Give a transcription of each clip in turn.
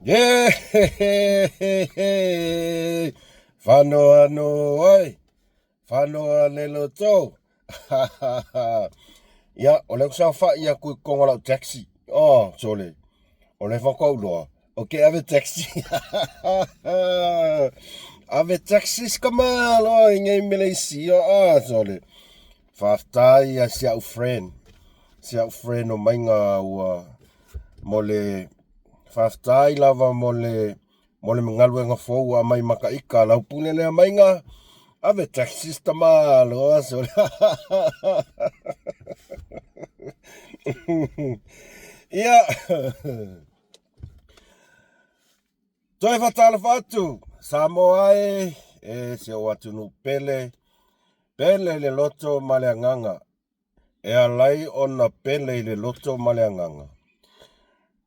Yeah! Whanoano ai! Whanoa le loto! Ia, o lea ku saofai atu i totonu o lau taxi. Oh, sole. O lea faatoa ou iloa, ou te ave taxi. Ave taxi si tamaloa i nei Malaysia. Ah, sole. Faafetai ia si au friend. Si au friend o maiga ua mo le faafetai lava mo le mo le galuega fou ua aumai ma ika lau pule lea maiga ave taxi si tamaloa sole. Ia toe faatalofa atu Samoa e e si ou atunuu pele pele i le loto ma le agaga E ala ai ona pele i le loto ma le agaga,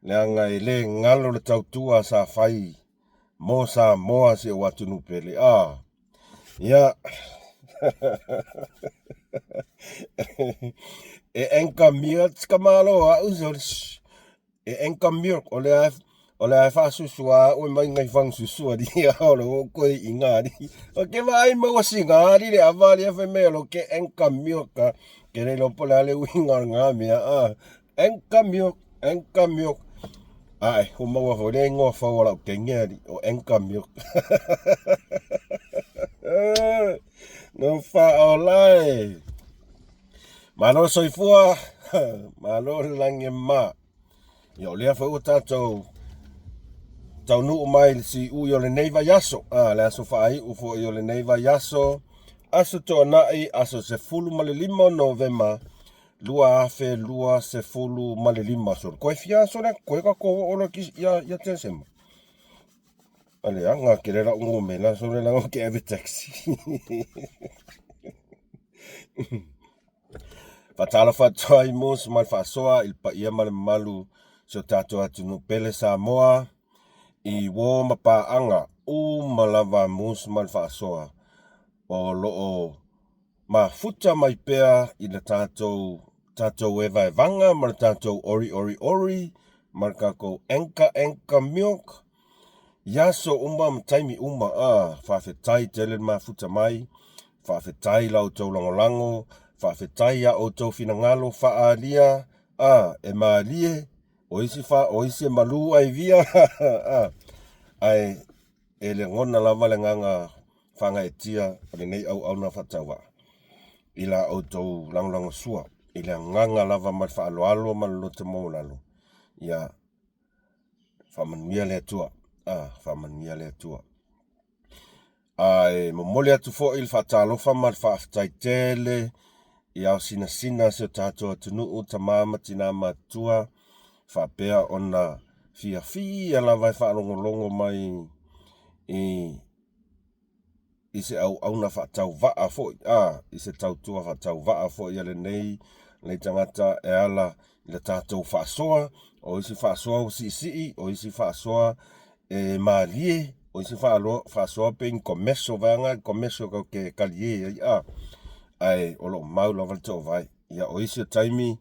leaga e le galo le tautua sa fai mo Samoa si ou atunuu pele. A, ia, e enkamia ka malo a'u, E enka milk o lea o lea e faasusua a'u e mai ngai fagasusu alii a o lo o koe iga alii. O ke vaai maua siga alii le ava alii fai mai o lo ke enka milk a ke le iloa po o le a le uiga o lena mea a. Enka milk, enka milk. Ae, ua maua foi le igoa fou o lau teine alii, o enka milk. No faaola e. Malo le soifua, malo le lagi e mama. Ia o lea foi ua tatou taunuu mai i le siui o lenei vaiaso, a, le aso faaiu foi o lenei vaiaso, aso Toonai, aso 15 o Novema 2025. So, koe fia aso lea, koe tatou oo loa ia, ia Tesema. A leaga tele lau numera, so le laga ou te ave taxi. Faatalofa atu ai Mus ma le faasoa i le paia ma le mamalu si o tatou atunuu pele Samoa i uo ma paaga uma lava Mus ma le faasoa o lo o mafuta mai pea i le tatou tatou evaevaga ma le tatou ori ori ori ma le tatou enka enka milk I aso uma ma taimi uma, a, faafetai tele le mafuta mai, faafetai la outou lagolago, faafetai a outou finagalo faaalia, a, e malie, o isi fa, o isi e malu ae via, a, ae e lagona lava le agaga faagaeetia o lenei auauna faatauvaa i la outou lagolagosua i le agaga lava ma le faaaloalo ma le loto maualalo. Ia Faamanuia le Atua. Ah, faamanuia le Atua. Ae momoli atu foi le faatalofa ma le faafetai tele i ao sinasina si o tatou atunuu, tama ma tina matutua, faapea ona fiafia lava e faalogologo mai i i se auauna faatauvaa foi, a, i se tautua faatauvaa foi a lenei, lenei tagata e ala i le tatou faasoa. O isi faasoa ua siisii, o isi faasoa e malie, o isi faasoa pei ni commercial vaega, commercial kau ke kalie ai, a, ae o lo o mau lava le toovae. Ia, o isi o taimi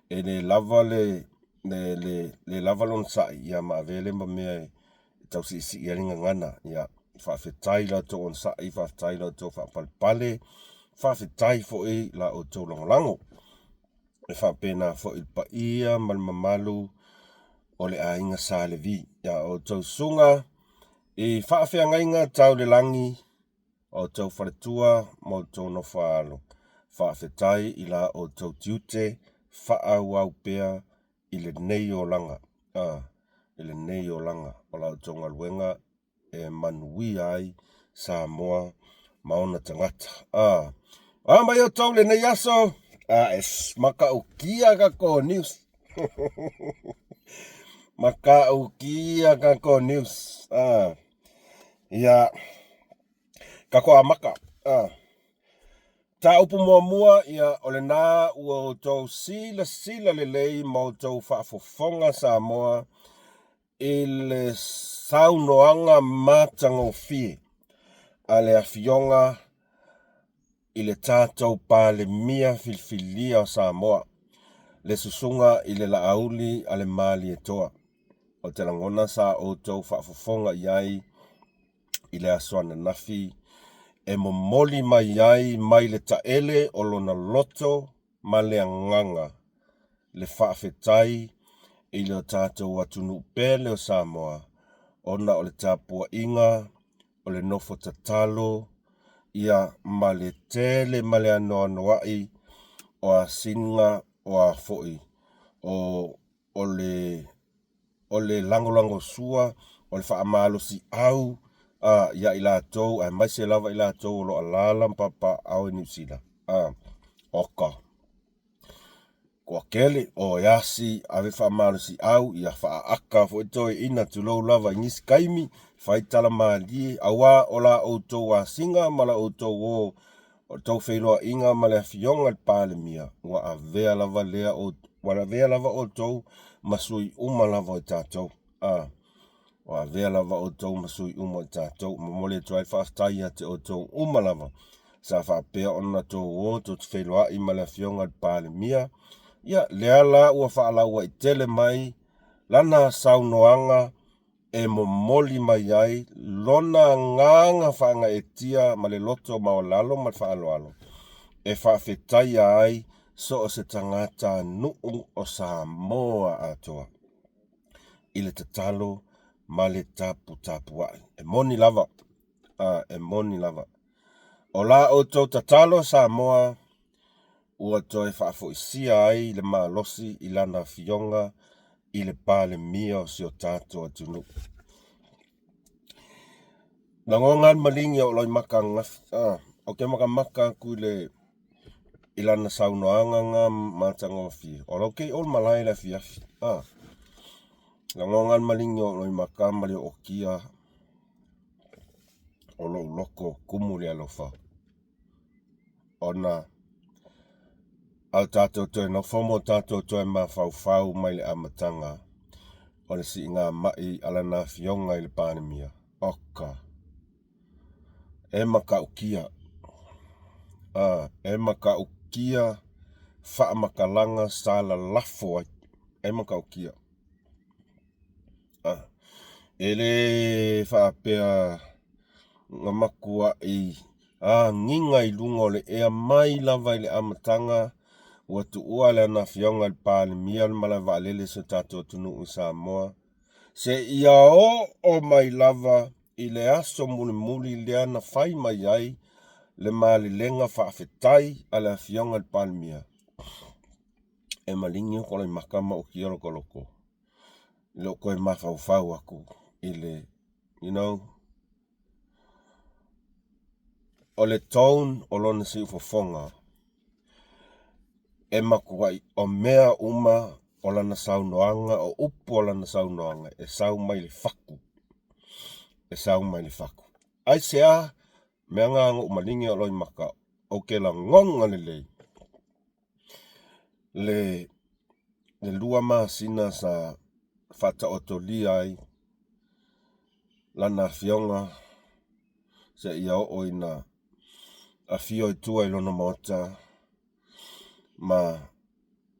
e le lava le, le, le, le lava le onosai, ia ma avea lea ma mea e e tau siisii ai le gagana. Ia, faafetai i la outou onosai, faafetai i la outou faapalepale, faafetai foi i la outou lagolago. E faapena foi i le paia ma le mamalu o le aiga Sa Levi. Ia outou susuga i faafeagaiga tau le lagi, o outou faletua ma outou nofoaalo, faafetai i la outou tiute faaauau pea i lenei olaga, a, i lenei olaga o la outou galuega e manuia ai Samoa ma ona tagata. A, a mai outou lenei aso, a, e matautia tatou news. Matautia tatou news. A, ia, tatou amata. A, Mataupu muamua, ia, o lena ua outou silasila lelei ma outou faafofoga Samoa i le saunoaga matagofie a le Afioga i le tatou Palemia filifilia o Samoa, le Susuga i le Laauli a le Malietoa. Ou te lagona sa outou faafofoga i ai i le aso ananafi e momoli mai ai mai le taele o lona loto ma le agaga le faafetai i le o tatou atunuu pele o Samoa ona o le tapuaiga, o le nofo tatalo, ia ma le tele ma le anoanoai o asiga o a foi o o le o le lagolagosua, o le faamalosiau a ia i latou aemaise lava i latou o lo o alaala ma papaaao i Niu Sila. A, oka. Toatele, o e asi ave faamalosiau, ia faaaka foi toeaiina tulou lava i nisi taimi, fai tala malie, auā o la outou asiga ma la outou o, o le tou feiloaiga ma le Afioga i le Palemia, ua avea lava lea, ua avea lava outou ma sui uma lava o tatou. A, ua avea lava outou ma sui uma o tatou. Momoli atu ai le faafetai ia te outou uma lava sa faapea ona tou o tou te feiloai ma le Afioga i le Palemia. Ia, lea la ua faalauaitele mai lana saunoaga e momoli mai ai lona agaga faagaeetia ma le loto maualalo ma le faaaloalo e faafetaia ai so o se tagatanuu o Samoa atoa i le tatalo ma le taputapuai. E moni lava, a, e moni lava. O la outou tatalo Samoa ua toe faafoisia ai le malosi i lana Afioga i le Palemia o si o tatou atunuu. Lagona le maligi o Loimata ananafi. Ah, ou te matamata atu i le i lana saunoaga na matagofie. O lau te i o le malae i le afiafi. Ah, lagona le maligi o Loimata ma le ootia o lou loto tumu i le alofa. Ona a o tatou toe nofo ma o tatou toe mafaufau mai le amataga o le siigamai a lana Afioga i le Palemia. Oka! E matautia. A, e matautia faamatalaga sa lalafo ai. E matautia. A, e le faapea na matuai agiga i luga o le ea mai lava i le amataga ua tuua le ana Afioga i le Palemia le malae vaalele i si o tatou atunuu i Samoa, seia oo mai lava i le aso mulimuli lea na fai mai ai le malelega faafetai a le Afioga i le Palemia. E maligi o Koloimaka ma ukia lo ta loto i lou toe mafaufau atu i le, you know, o le tone o lona siufofoga e matuai o mea uma o lana saunoaga, o upu o lana saunoaga e sau mai le fatu, e sau mai le fatu. Aisea? Mea na na ou maligi o Loimata, ou te lagona lelei le le lua masina sa faataotolia ai lana afioga seia oo ina afio i tua i lona maota ma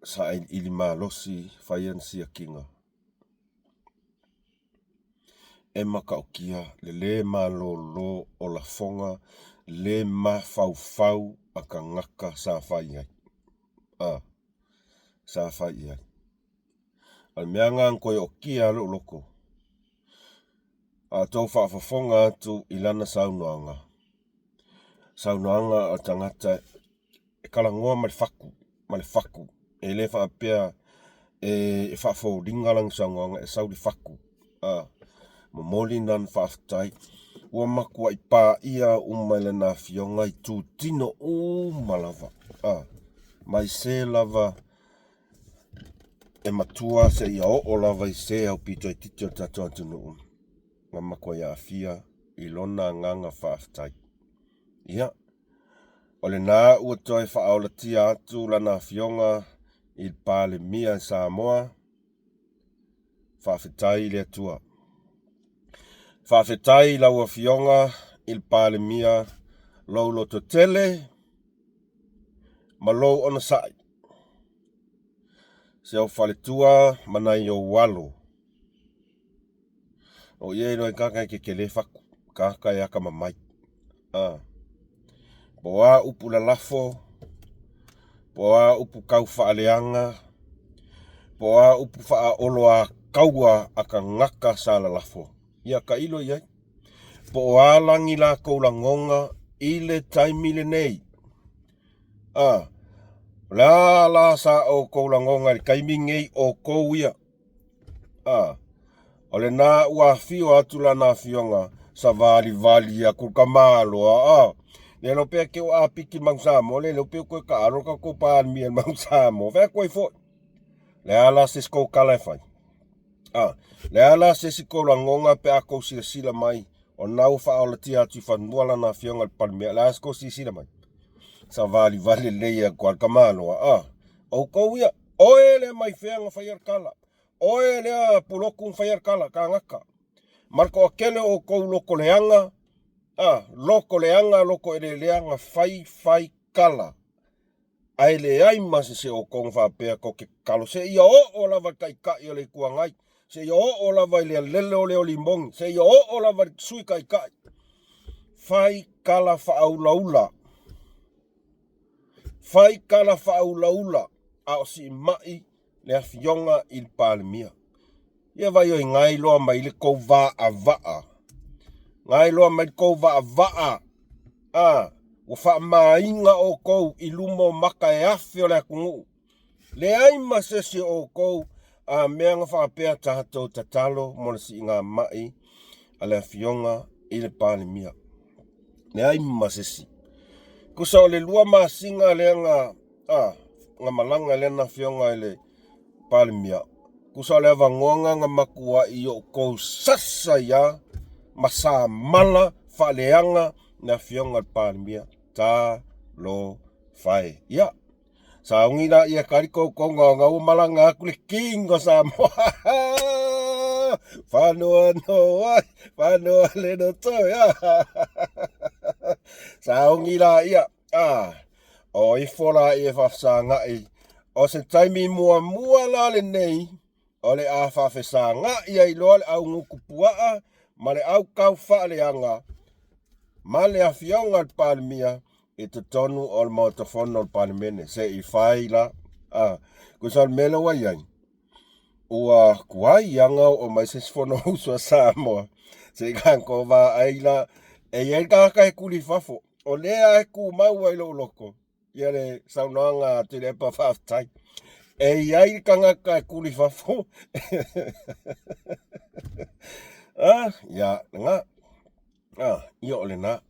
sailiili malosi fai ana siakiga. E matautia le lē malōlō o lafoga le mafaufau a tagata sa fai ai. A, sa fai i ai. O le mea lena na toe ootia lava lou loto, a o tou faafofoga atu i lana saunoaga, saunoaga a le tagata e talanoa ma le fatu, ma le fatu. E le faapea e faafoliga lana saunoaga, e sau i le fatu. A, momoli lana faafetai. Ua matuai paia uma e lana afioga i itutino uma lava. A, mai se lava e matua seia oo lava i se aupito itiiti o le tatou atunuu na matuai aafia i lona agaga faafetai. Ia, o lena ua toe faaolatia atu lana afioga i le Palemia i Samoa. Faafetai i le Atua. Faafetai i lau Afioga i le Palemia lou lototele ma lou onosai. Si ou faletua ma nai ou alo. O ia iloa i tagata e tetele fatu, tagata e atamamai. A. Po o a upu lalafo, po o a upu tau faaleaga, po o a upu faaoloataua a tagata sa lalafo, ia tailo i ai. Po o a lagi latou lagona i le taimi lenei. A. O le a la sa outou lagona i le taimi lenei outou ia? A. O lena ua afio atu lana afioga savalivali atu le tamaloa a. Le iloa pea te o apiti mau Samoa le iloa pea toe taalo le tatou Palemia i le mau Samoa. Fai atu ai foi. Le a la se isi tou tala e fai? A. Le a la se isi tou lagona pe a tou silasila mai o lena ua faaolatia atu i fanua lana afioga i le Palemia. Le a se tou silasila mai? Savalivali lelei atu lava le tamaloa a. Outou ia, oe lea mai fea na faia le tala. Oe lea pulotu na faia le tala, tagata. Ma le toatele o outou loto leaga, a, loto leaga, loto eleelea na fai fai tala. Ae leai ma se se o outou na faapea tou te tatalo seia oo lava i le Taitai o le Itu Agai, seia oo lava i le alele o le oli moni, seia oo lava i le Sui Taitai. Fai tala faaulaula. Fai tala faaulaula a o siimai le afioga i le Palemia. Ia vai oi gai loa mai le tou vaavaa. Gai loa mai le tou vaavaa. A, ua faamaina outou i luma o maka e afe o le atunuu. Leai ma se isi o outou a mea na faapea tatou tatalo mo le siigamai a le afioga i le Palemia. Leai ma se isi. Tusa o le 2 masina lea na, a, na malaga lea na afioga i le Palemia. Tusa o le avanoa na matuai outou sasa ai a ma samala faaleaga le afioga i le Palemia. Talofa e. Ia, sauni laia e tali toutou na ua malaga atu le King o Samoa. Whanua no ai, whanua le no toi. Sauni laia. A, o ifo laia e faafesagai. O se taimi muamua la lenei o le a faafesagai ai loa le au gutu puaa ma le au tau faaleaga ma le afioga i le Palemia i totonu o le Maota Fono o le Palemene. Se i fai la. A, tusa o le mea lea ua i ai, ua tuai aga oo mai se isi Fonousu a Samoa. Se i tatou vaai la. E i ai le tagata e tuli i fafo, o lea e tumau ai lou loto ia le saunoaga a Tuilaepa faafetai. E i ai le tagata e tuli i fafo. Ah, ia, lena. Ah, ia o lena.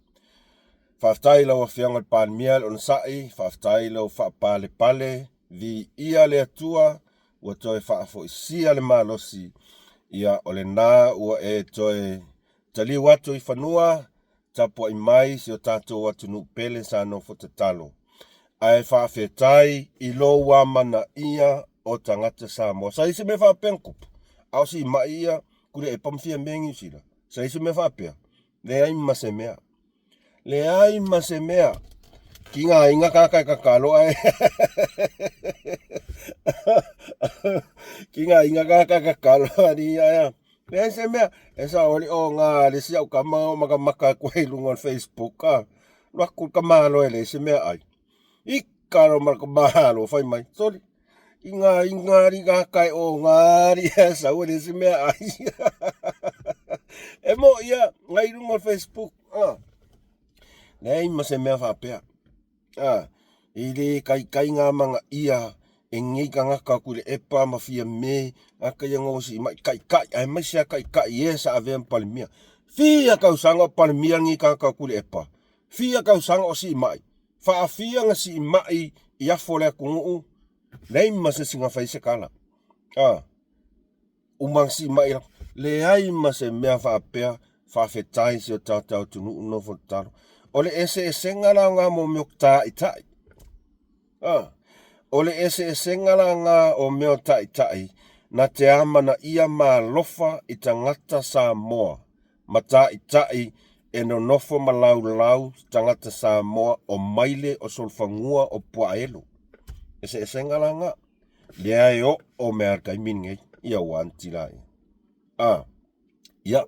Faafetai i lau Afioga i le Palemia le onosai, faafetai i lau faapalepale, viia le Atua ua toe faafoisia le malosi, ia o lena ua e toe taliu atu i fanua, tapuai mai si o tatou atunuu pele sa nofo tatalo. Ae faafetai i lou amanaia o tagata Samoa. Sa i ai se mea faapea na tupu? A o siimai ia Tuilaepa ma Fiame Niu Sila. Sa i ai se mea faapea? Leai ma se mea. Leai ma se mea. Tigaina tagata e tatalo ae tigaina tagata e tatalo alii ae leai se mea. E sao alii o ga le isi au tama o matamata atu ai i luga o le Facebook a. Alu atu le tamaloa e leai se mea ai. Ika lo ma le tamaloa fai mai. Soli. I ngā i ngā ri ngā kai o ngā ri e sau e leai se mea ai. E mo ia ngai lunga o Facebook. Ah. Leai ma se mea faapea. Ah. I le kaikai ngā manga ia e ngei tagata ku le epa ma fia me ngā kai ngo si mai kai kai ai mai sia kai kai e sa avea ma palemia. Fia tausaga o palemia ngi tagata ku le epa. Fia tausaga o si mai. Faafia na siimai i afo o le atunuu, leai ma se isi na fai se tala. A, uma na siimai la, leai ma se mea faapea, faafetai si o tatou atunuu nofo tatalo. O le eseesega la na mo mea taitai. A, o le eseesega la na o mea taitai, na te amanaia ma alofa i tagata Samoa. ma taitai e nonofo ma laulau tagata Samoa o maile o solofanua o puaelo. Eseesega la nga. Lea e oo mea le taimi lenei. Ia ua anti la ia. A, ia.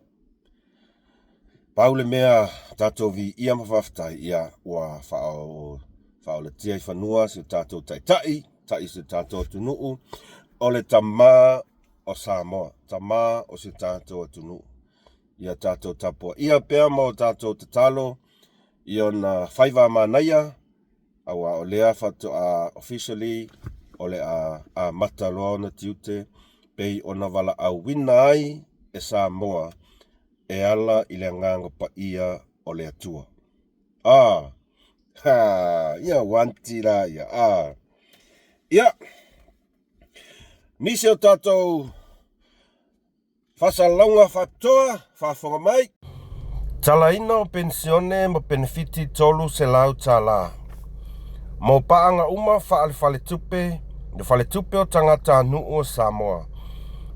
Pau le mea tatou viia ma faafetai, ia ua faaolatia i fanua si o tatou taitai, tai si o tatou atunuu, o le tama o Samoa, tama o si o tatou atunuu. Ia tatou tapuaia pea ma o tatou tatalo i ona faiva manaia, aua o lea faatoa officially o le a amata loa ona tiute pei ona valaauina ai e Samoa e ala i le Agaga Paia o le Atua. Ah! Ha! Ia wanti la ia. Ah! Ia! Nisi o tatou Faasalalauga faapitoa, faafofoga mai. Talaina o penisione ma penefiti $300 mo paaga uma faale-faletupe le Faletupe o Tagatanuu o Samoa.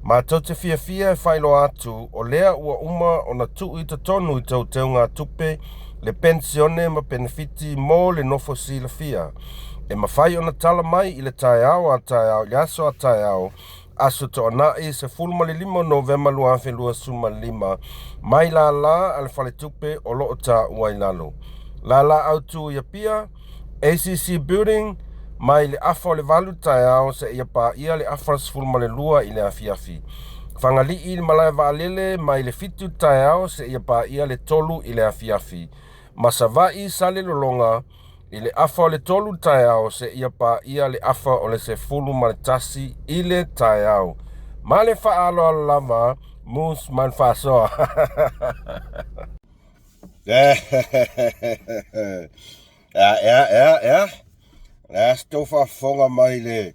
Matou te fiafia e faailoa atu o lea ua uma ona tuu i totonu i teuteuga-tupe le penisione ma penefiti mo le nofo silafia. E mafai ona tala mai i le taeao a taeao i le aso a taeao Aso Toonai 15 Novema 2025, mai lālā a le Faletupe o lo o taua i lalo. Lālā Autu i Apia, ACC Building, mai le afa o le 8 taeao seia paia le afa 12 i le afiafi. Fagalii i le malae vaalele mai le 7 taeao seia paia le 3 i le afiafi. Ma Savaii Salelologa i le afa o le 3 taeao seia paia le afa o le 11 i le taeao. Ma le faaaloalo lava, Moose ma le faasoa. Ea, ea, ea, ea. Le a se tou faafofoga mai le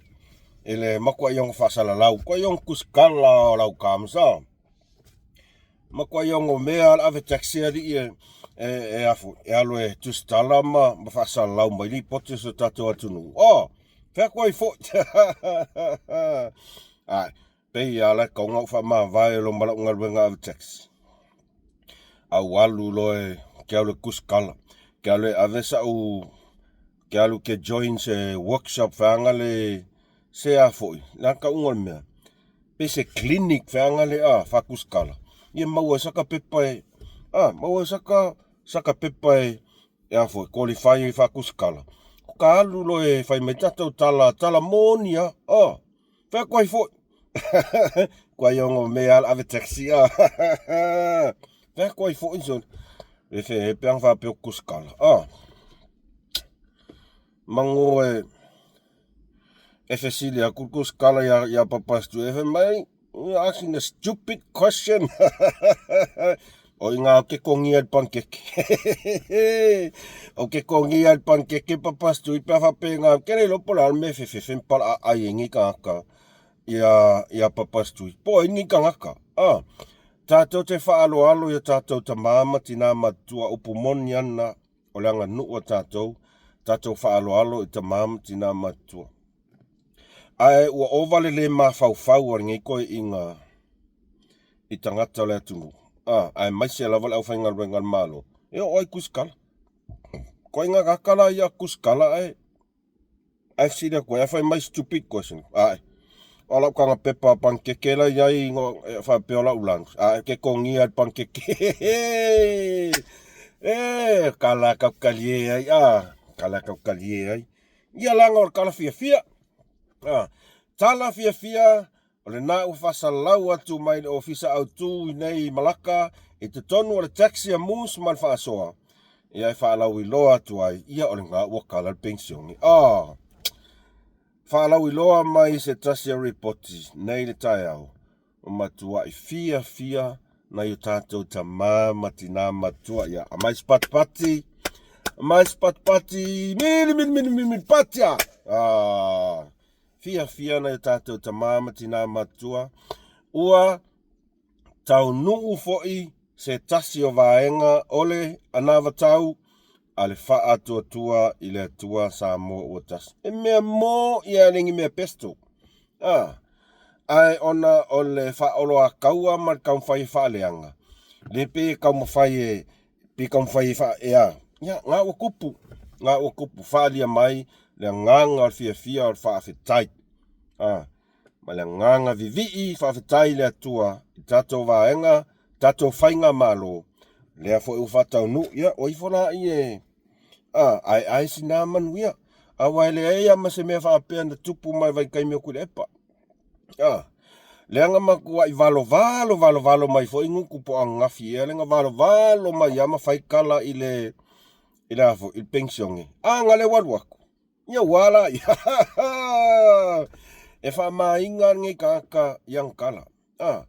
i le makuai ongo faasalalau. Koe ongo kusikala o lau kamasa. Makuai ongo mea le ave taxi alii e e e afu e alu e tusitala ma ma faasalalau mai lipoti o si o tatou atunuu. Oh, fea koe ai foi. Ai, pei a la kaunga u faamavae lo ma lau galuega ave taxi. Au alu loa e ke alu e kusikala, ke alu e ave sa'u ke alu ke join se workshop feaga le se a foi, le a kauga o le mea. Pe se clinic feaga le a faakusikala, ia maua ai saka pepa e a maua ai saka saka pepa e e a foi qualify ai faakusikala. O ka alu loa e fai mai tatou tala tala moni a, oh, fea koe ai foi. Koe ai ongo mea ala ave taxi a. Fea koe ai foi so. E fe e peang fa pe kusikala. Ah. Mango e e fesili aku kusikala ia ia Papa Stu e fai mai, you're asking a stupid question. O i ngā ke kongi ai pankeke. O ke kongi ai pankeke Papa Stu i pea whape ngā kere lopo la me fe fe pala a ai ngi ka ka ia ia Papa Stu. Po ai ngi ka ngaka. Ah. Tātou te whaaloalo ia tātou tamā ma tinā matua upu moni ana o le aganuu a tātou, tātou faaaloalo i tamā ma tinā matua. Ae ua ova le lē mafaufau o lenei koeʻiga i tagata o le atunuu, a, aemaise lava le aufaigaluega a le Malo, e oo ai kusikala. Koaiga kaka la ia kusikala ae Ae fesili atu ai, a fai mai stupid question. Ae, o lau kaga pepa panikeke la iai e faapea o lau lunch. Ae, ke kogia le panikeke. E, kala kau kalie ai, a, kala kau kalie ai. Ia laga o le kala fiafia. A, tala fiafia O lena ua faasalalau atu mai le Ofisa Autu i nei i Malaka i totonu o le taxi a Moose ma le faasoa, ia e faalauiloa atu ai, ia o lena ua kala le penisione. Oh! Faalauiloa mai se tasi o ripoti nei le taeao, ua matuai fiafia nai o tatou tamā ma tinā matua, ia aumai se patipati, aumai se patipati, mili mili mili mili mili patia! Ah! Fiafia nai o tatou tamā ma tinā matua, ua taunuu foi se tasi o vaega o le anavatau a le Faatuatua i le Atua Samoa ua tasi. E mea mo ia le ni mea pesto. A, ae ona o le faaoloataua ma le taumafai e faaleaga, le pei e taumafai e Pe taumafai e faa, e a, ia, ngā ua kupu, ngā ua kupu, whaalia mai le agaga o le fiafia o le faafetai. A, ma le agaga vivii faafetai i le Atua i tatou vaega, tatou faigamalo, Lea foi ua faataunuu, ia, ua ifo laia e, a, aeae sina manuia. Aua e leai lava ma se mea faapea na tupu mai vaitaimi o Tuilaepa. A, lea na matuai valovalo valovalo mai foi gutu po o ananafi ea lea na valovalo mai lava ma fai tala i le, i le a foi, i le penisione. A na lea ua alu atu. Ia ua ala ia. E faamaina lenei tagata i ana tala. A,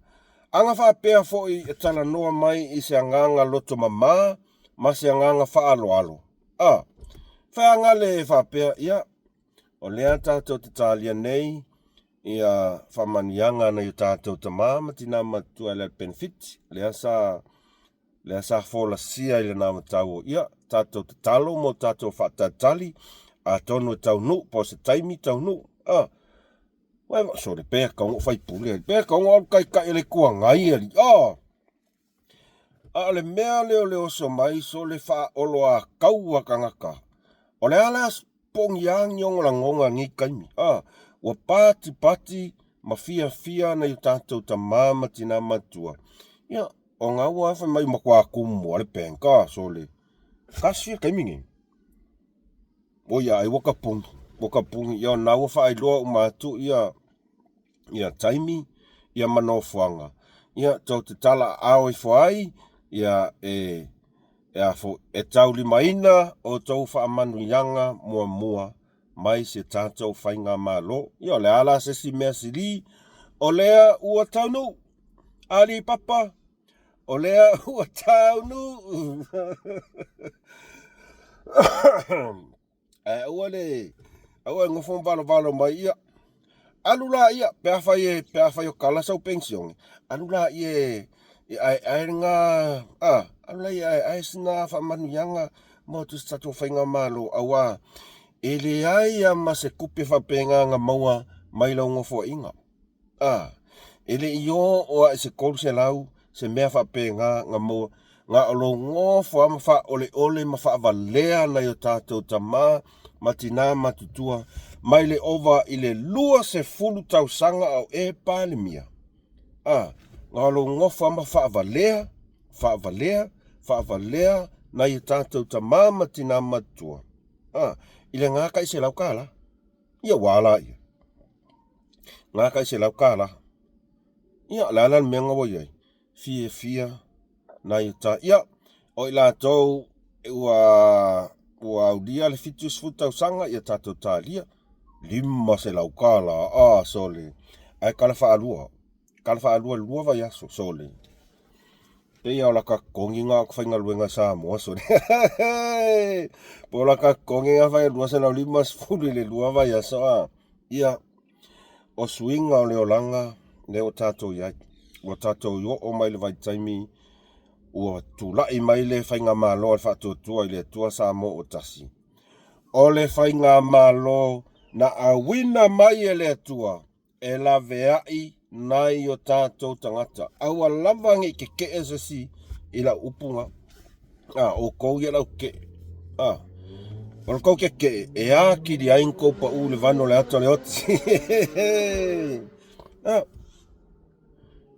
ana faapea foi e talanoa mai i se agaga loto mama ma se agaga faaaloalo. A, feaga le faapea, ia, o lea tatou te talia nei ia faamanuiaga a nai o tatou tama ma tina matutua e ala i le penefiti, lea sa lea sa folasia i lena matau, ia, tatou tatalo mo tatou faatalitali, atonu e taunuu, po o se taimi taunuu. A, sole, pe taunuu faipule, pe taunuu au taitai o le Itu Agai, alii. A, a o le mea lea o le oso mai, sole, faaoloataua tagata. O le a la pogia ni ona lagona i lenei taimi? A, ua patipati ma fiafia nai o tatou tama ma tina matutua. Ia, o na ua fai mai ua matua tumu lava le bank, a, sole. Kasi le taimi nei. Oi ai ua tapuni, ua tapuni. Ia o na ua faailoa uma atu ia ia taimi, ia ma nofoaga. Ia tou te tala aao ifo ai, ia e e a foi, e taulimaina outou faamanuiaga muamua mai se tatou faigamalo. Ia o le a la se isi mea sili, o lea ua taunuu. Alii Papa, o lea ua taunuu. Ae aua le aua e nofo ma valovalo mai ia. Alu laia pe afai e pe afai o kala sau penisione, alu laia e e aeae lena a, alu laia e aeae sina faamanuiaga mo se tatou faigamalo aua e leai lava ma se tupe faapena na maua mai lau nofoaiga. A, e le i oo lava i se 300 se mea faapena na maua, na o lou nofo lava ma faaoleole ma faavalea nai o tatou tama ma tina matutua mai le ova i le 20 tausaga a o e Palemia. A, na o lou nofo lava ma faavalea, faavalea, faavalea nai o tatou tama ma tina matutua. A, i le ga tai $100. Ia ua a laia? Ga tai $100. Ia, o le a la le mea na ua i ai? Fiafia nai o ta. Ia, o i latou ua ua aulia le 70 tausaga, ia tatou talia. $500, a sole. Ae tala faalua. Tala faalua i le lua vaiaso, sole. Pei lava o lata totogi na o faigaluega i Samoa, sole. Po o lata totogi na fai 250 i le lua vaiaso, a. Ia, o suiga o le olaga lea ua tatou i ai. Ua tatou oo mai le vaitaimi ua tulai mai le faigamalo a le Faatuatua i le Atua Samoa ua Tasi. O le faigamalo na auina mai e le Atua e laveai nai o tatou tagata. Aua lava ne i keke'e se isi i lau upu na. A, outou ia lau keke'e. A, o le tou keke'e, e atili ai ni tou pa'u i le vano o le ata o le oti. A,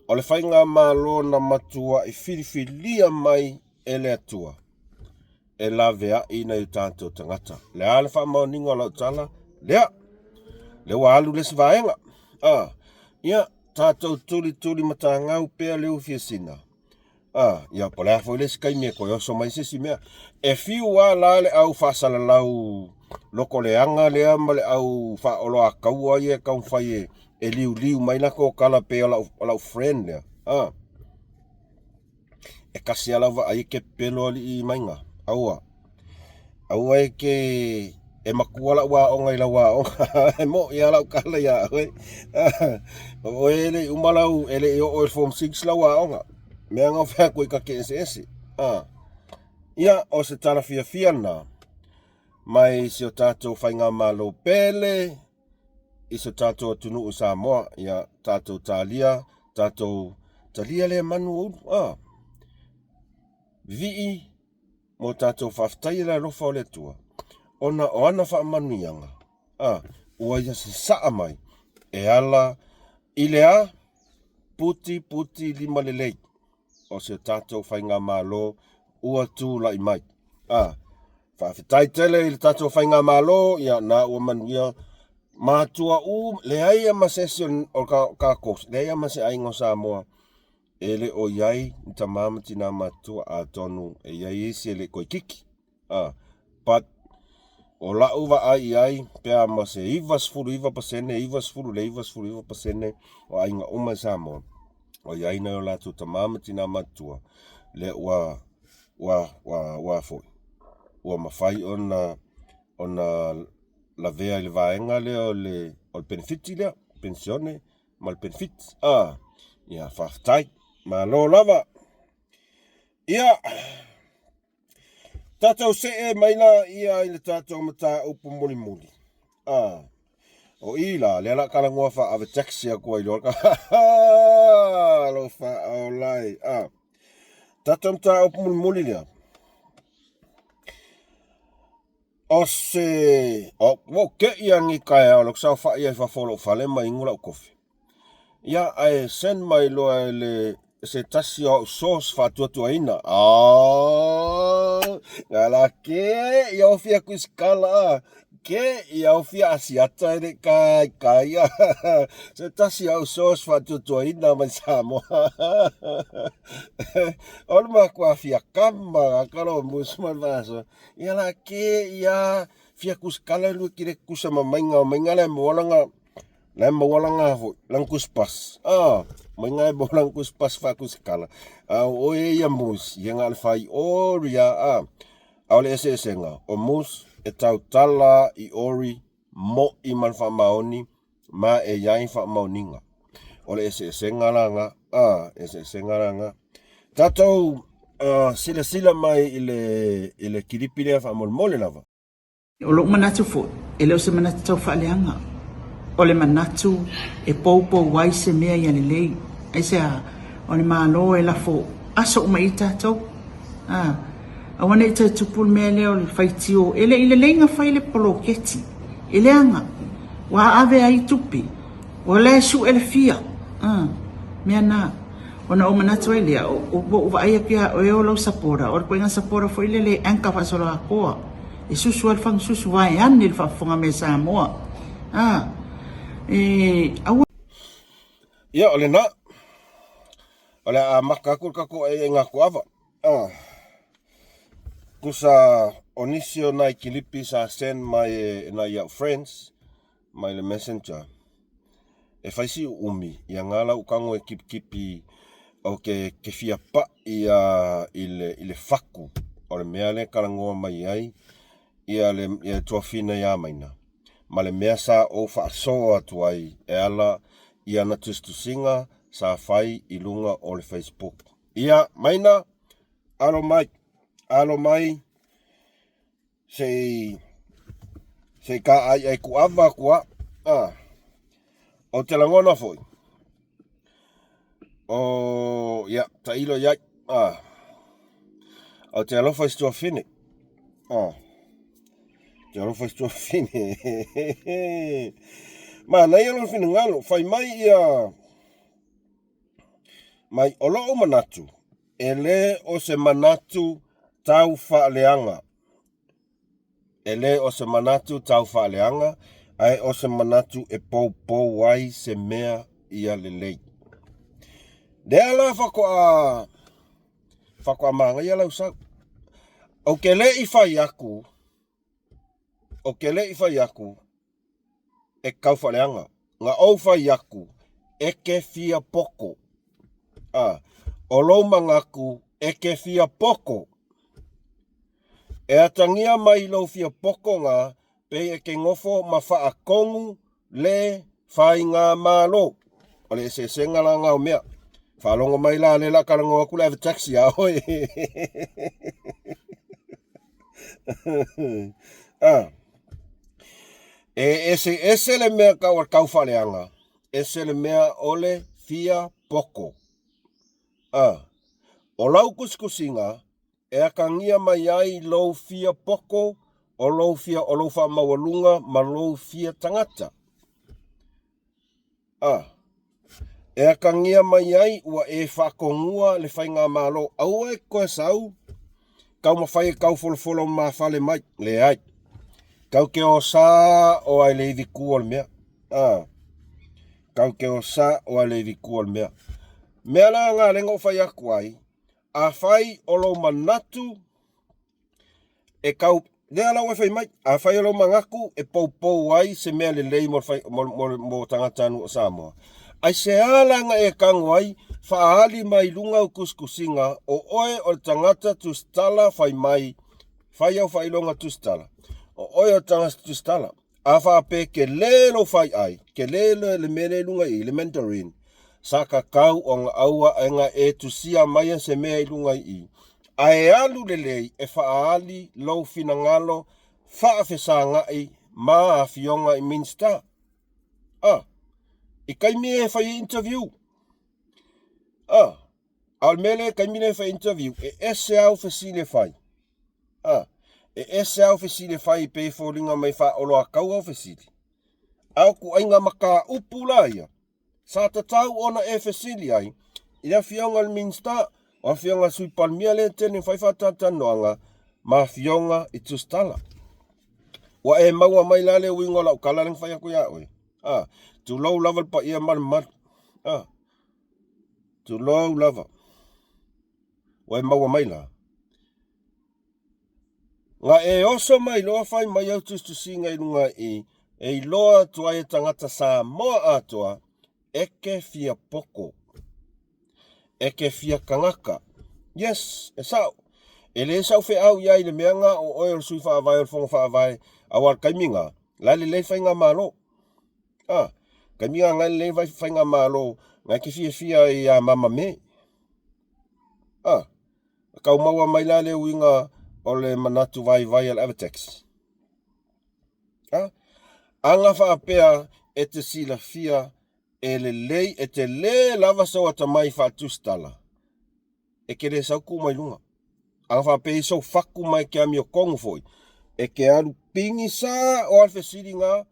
o le faigamalo na matua'i filifilia mai e le Atua e laveai nai o tatou tagata. O le a le faamaoniga o lau tala? Lea. Lea ua alu le isi vaega. A, ia, tatou tulituli matagau pea le ufiasina. A, ia, po o le a foi le isi taimi e toe oso mai se isi mea. E fiu lava la le au faasalalau loko leaga lea ma le au faaoloataua ia e taumafai e, e liuliu mai latou tala pei o lau, o lau friend lea. A, E kasi lava lau vaai e te pepelo alii maiga. Aua. Aua e te e matua lau aoga i lau aoga. E moʻi lava lau tala iā oe. O oe e le i uma lau, e le i oo i le form 6 lau aoga. Mea na ou fai atu ai ta te eseese. Ia, o se tala fiafia lena mai si o tatou faigamalo pele i so tatou atunuu i Samoa. Ia, tatou talia, tatou talia lea manu o ulu. Ah, vivii mo tatou faafetaia le alofa o le Atua, ona o ana faamanuiaga, ah, ua ia sasaa mai e ala i le a puti puti lima lelei o se tatou faigamalo. ua tulai mai. A, faafetai tele i le tatou faigamalo, ia na ua manuia matua u, leai ma se isi o tatou, leai ma se aiga o Samoa e le o i ai ni tama ma tina matutua, atonu e i ai isi e le i toeititi. A, but o lau vaai i ai, pe a ma se 99%, 90 i le 99% o aiga uma i Samoa, o i ai nai o latou tama ma tina matutua, lea ua, ua, ua, ua foi, ua mafai ona, ona lavea i le vaega lea o le, o le penefiti lea, penisione ma le penefiti. A, ia faafetai, malo lava. Ia, Tatou see mai la ia i le tatou mataupu mulimuli. Ah, o i la, lea la talanoa faaave taxi atu ai loa. Alofa olai. Ah, tatou mataupu mulimuli lea. O se... O, ua ou te i agi taeao, lau saofai ai fafo o lou fale ma inu lau kofi. Ia, ae send mai loa e le se tasi o au source faatuatuaina. Ah, la ke ia o fia kuisikala ah. Ke ia o fia asiata e le kai kai ah. Se tasi o au source faatuatuaina mai Samoa. O le matua fia kama ka lo musu ma vaso. Ia la ke ia fia kuisikala lu kile kusa mamainga o mainga le mo langa La e maua langa foi, langa tuspas. Ah, mai ngai bo langa tuspas fa tusikala. Ah, o e ia mus, ia nga le fai ori a ah. A o le eseesega, o mus e tautala i ori mo'i ma le faamaoni ma e i ai faamaoniga. O le eseesega la nga, ah, eseesega la nga. Tatou uh, silasila mai i le, i le kilipi lea faamolemole lava. O lou manatu foi, e le o se manatu tau faaleaga. O le manatu e poupou ai se mea ia lelei. Aisea? O le Malo e lafo aso uma i tatou. A, aua ne i toe tupu le mea lea o le faitio. E le i lelei na fai le poloketi. E leaga, ua ave ai tupe. O la e sue le fia. A, mea na. Ona ou manatu ai lea, ua ou vaai atu ia oe o lau supporter, o le ituaiga supporter foi lele e anchor faasoloatoa. E susu ai le fagasusu vaeane le faafofoga mai a Samoa. A, e, aua. Ia, o lena. O le a amata atu le tatou aiaiga atoava. Ah. Tusa o nisi o nai kilipi sa send mai e nai au friends mai le messenger. E fai si uumi, ia ngā lau tago e kipikipi o ke, ke fia pa'i a i le, i le faku o le mea lea e talanoa mai ai ia le, ia tuafina iā Maina ma le mea sa ou faasoa atu ai e ala i ana tusitusiga sa fai i luga o le Facebook. Ia, Maina, alo mai, alo mai Se i, se i kāʻaiʻai kuʻava aku a. A. O te lagona foi. O, ia, tailo i ai. A. O te alofa i se tuafine. A. Te alofa i se tuafine. Manaia lona finagalo. Fai mai ia, mai o lo'u manatu, E le o se manatu tau faaleaga, e le o se manatu tau faaleaga, ae o se manatu e poupou ai se mea ia lelei. Lea la faatoa, faatoa manaia lau sau. Ou te le i fai atu, ou te le i fai atu, e tau faaleaga. Na ou fai atu, e te fia poko. A, o lou manatu, e te fia poko. E atagia mai lou fia poko na, pei e te nofo ma faatonu le faigamalo. O le eseesega la na o mea. Faalogo mai la, lea la talanoa atu le ave taxi a oe. A. E eseese le mea tau o le taufaaleaga, ese le mea o le fia poko. A. O lau tusitusiga, e atagia mai ai lou fia poko o lou fia o lou faamaualuga ma lou fia tagata. A. E atagia mai ai ua e faatonua le faigamalo, aua e toe sau. Taumafai e tau folafola lumafale mai, leai. Tau te o sa'o lava i le ivitu o le mea. A. Tau te o sa'o lava i le ivitu o le mea. Mea la na lea na ou fai atu ai, afai o lou manatu e tau, lea la ua e fai mai, afai o lou manatu e poupou ai se mea lelei mo le fai, mo, mo, mo tagatanuu o Samoa, aisea la na e tago ai faaali mai luga au tusitusiga o oe o le tagata tusitala fai mai, fai au faailoga tusitala, o oe o le tagata tusitala. A faapea tele lou faiai, tele le mea lea i luga i i, le Mandarin, sa tatau ona aua ona e tusia maia se mea i luga i i, ae alu lelei e faaali lou finagalo faafesagai ma afioga i Minisita. A, i taimi e fai ai interview. A, a o le mea lea i taimi lea e fai interview, e ese au fesili e fai. A, e ese au fesili e fai pei e foliga mai faaoloatau au fesili. A o ituaiga mataupu la ia, sa tatau ona e fesili ai i le Afioga i le Minisita, o Afioga i le Sui Palemia lea e tele fai faatalatalanoaga ma Afioga i tusitala. Ua e maua mai la le uiga o lau tala lea na fai atu ia oe? A, tulou lava le paia ma le mamalu. A, tulou lava. Ua e maua mai la? Na e oso mai loa fai mai au tusitusiga i luga i e iloa atu ai e tagata Samoa atoa e ke fia poko, e ke fia kangaka. Yes, e sa'o. E le sa'u feau i ai i le mea nga o oe o le sui faavae o le fono faavae aua le taimi nga, la e lelei faigamalo. A, taimi nga nga e lelei faigamalo, nga e ke fiafia ai ia mama me. A, tau maua mai la le uiga o le manatu vaivai a le Avetex. A, aga faapea e te silafia e lelei, e tele lava sou atamai faatusitala, e te le sau tu mai luga. Aga faapea i sou fatu ma e te amiotonu foi, e te alu pigisa o a le fesili na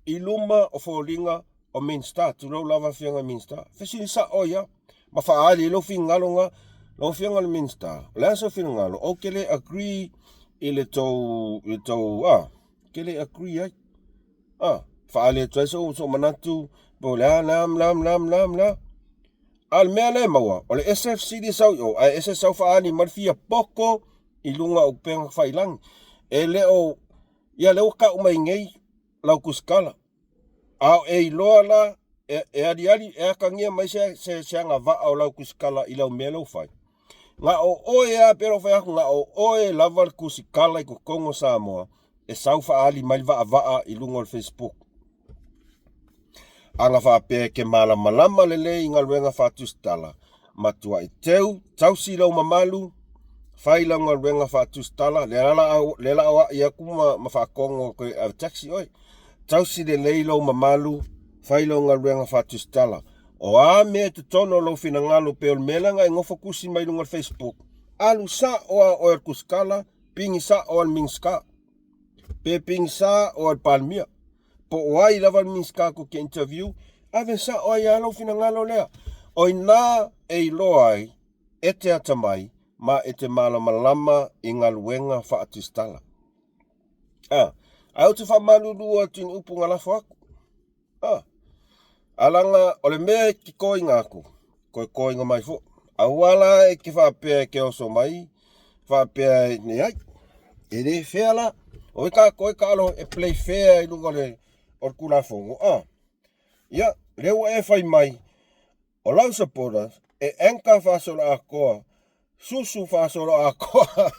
i luma o foliga o Minista, tulou lava Afioga i Minista. Fesili sa'o ia ma faaali ai lou finagalo na, lau Afioga i le Minista, o le a sou finagalo, ou te le agree i le tou, i le tou, a, te le agree ai. A, faaali atu ai sou, sou manatu, po o le a, le a, le a, le a, le a, le a. A o le mea lea e maua, o le ese fesili e sau i o, ae ese sau faaali mai le fia poko i luga o upega tafailagi. E le o, ia lea ua tau mai nei lau tusitala, a o e iloa la e, e aliali, e atagia mai se, se, se agavaa o lau tusitala i lau mea lea ua fai. Na o oe lava, pei ona ou fai atu, na o oe lava le tusitala i totonu o Samoa e sau faaali mai le vaavaa i luga o le Facebook. Ana faapea e te malamalama lelei i galuega faatusitala, matuai teu, tausi lou mamalu, fai lau galuega faatusitala, lea la a, lea la a a'i atu ma, ma faatogo atu e ave taxi oe. Tausi lelei lou mamalu, fai lau galuega faatusitala. O a mea i totonu o lou finagalo pei o le mea lea na e nofo tusi mai luga o le Facebook, alu sa'o lava oe o le tusitala, pigi sa'o lava le Minisita, pe pigi sa'o lava le Palemia. Po o ai lava le Minisita tou te interview, ave sa'o ai lava lou finagalo lea. O i ina e iloa ai e te atamai ma e te malamalama i galuega faatusitala. A, ae ou te faamalulu atu i ni upu na lafo atu. A, a laga o le mea e te toina atu, toe toina mai foi. Aua la e te faapea e te oso mai, faapea e leai. E le fair la. O ai tatou e taalo e play fair i luga o le, o le Tulafono. A, ia, lea ua e fai mai, O lau supporters e anchor faasoloatoa, susu faasoloatoa.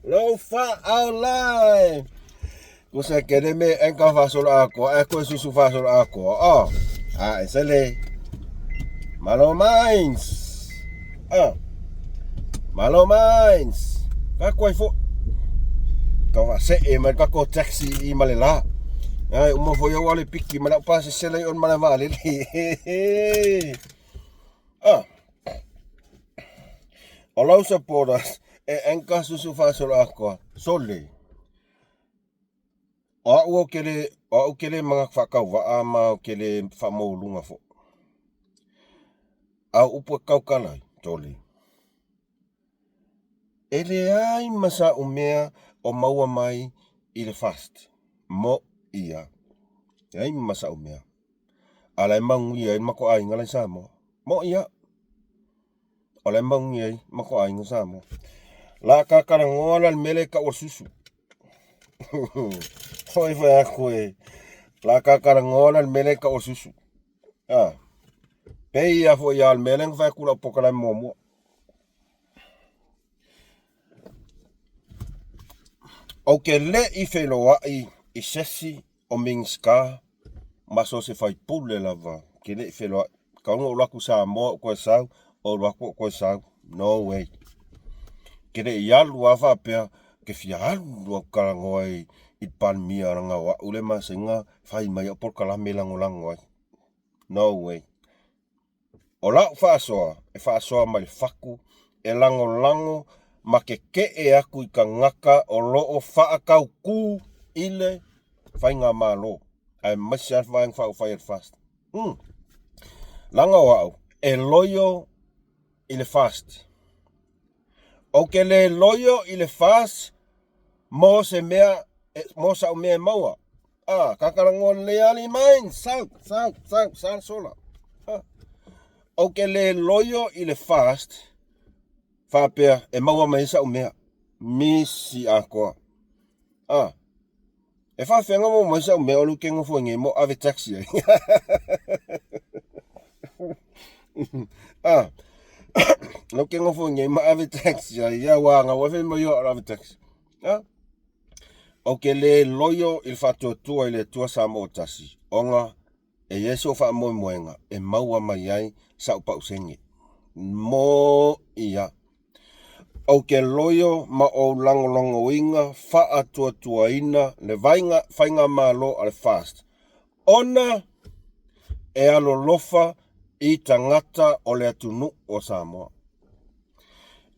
Lou faaola e. Kusa kele me anchor faasoloatoa, ae koe susu faasoloatoa. Oh, a e sele. Malo mines. Ah. Malo mines. Ka koe fo. Ka wa se e mai ka ko taxi i ma le la. Ai uma foi au ale piki ma lau pasese lei on ma le vaalele. Ah. O lau supporters e anchor susu faasoloatoa. Sole. O au ou te le, o au ke le manatu faatauvaa ma ou te le faamaualuga foi. A o upu e tautala ai, sole. E leai ma sa'u mea o maua mai i le FAST. Mo ia. Leai ma sa'u mea. A la e manuia ai le matou aiga la i Samoa. Mo ia. O la e manuia ai le matou aiga Samoa. La ta talanoa la i le mea lea e tau o le susu. Oi fai atu e. La ta talanoa la i le mea lea e tau o le susu. A. Pei lava foi a o le mea lea na fai atu i lau polokalame muamua. Ou te le i feiloai i sesi o Minisita ma so o se faipule lava, ou te le i feiloai. Talu ona ou alu atu i Samoa ou toe sau, ou alu atu ou toe sau. No way. Ou te le i alu lava faapea ou te fia alu ou te talanoa i le Palemia leaga o au lea e masani ona fai mai au polokalame e lagolago ai. No way. O lau faasoa, e faasoa mai le fatu, e lagolago ma kekeʻe atu i tagata o lo o faatautū i le faigamalo, aemaise lava le Vaega Faaupufai a le FAST. Umm. Leaga o au, e loio i le FAST. Ou te le loio i le FAST mo se mea, mo sa'u mea e maua. A, kakalanoa lelei alii mai, sau, sau, sau, sa le sola. A, ou te le loio i le FAST faapea e maua mai ai sa'u mea. Misi atoa. A, E faafefea ona maua mai sau mea o lea ou te nofo ai nei mo ave taxi ai. Ah, lea ou te nofo ai nei ma ave taxi ai. Ia ua ana ua fai mai o ave taxi. Ah, ou te le loio i le faatuatua i le Atua Samoa ua tasi, ona e i ai sou faamoemoega e maua mai ai sa'u pausene. Mo ia. Ou te loio ma ou lagolagoina faatuatuaina le vaega faigamalo a le FAST ona e alolofa i tagata o le atunuu o Samoa.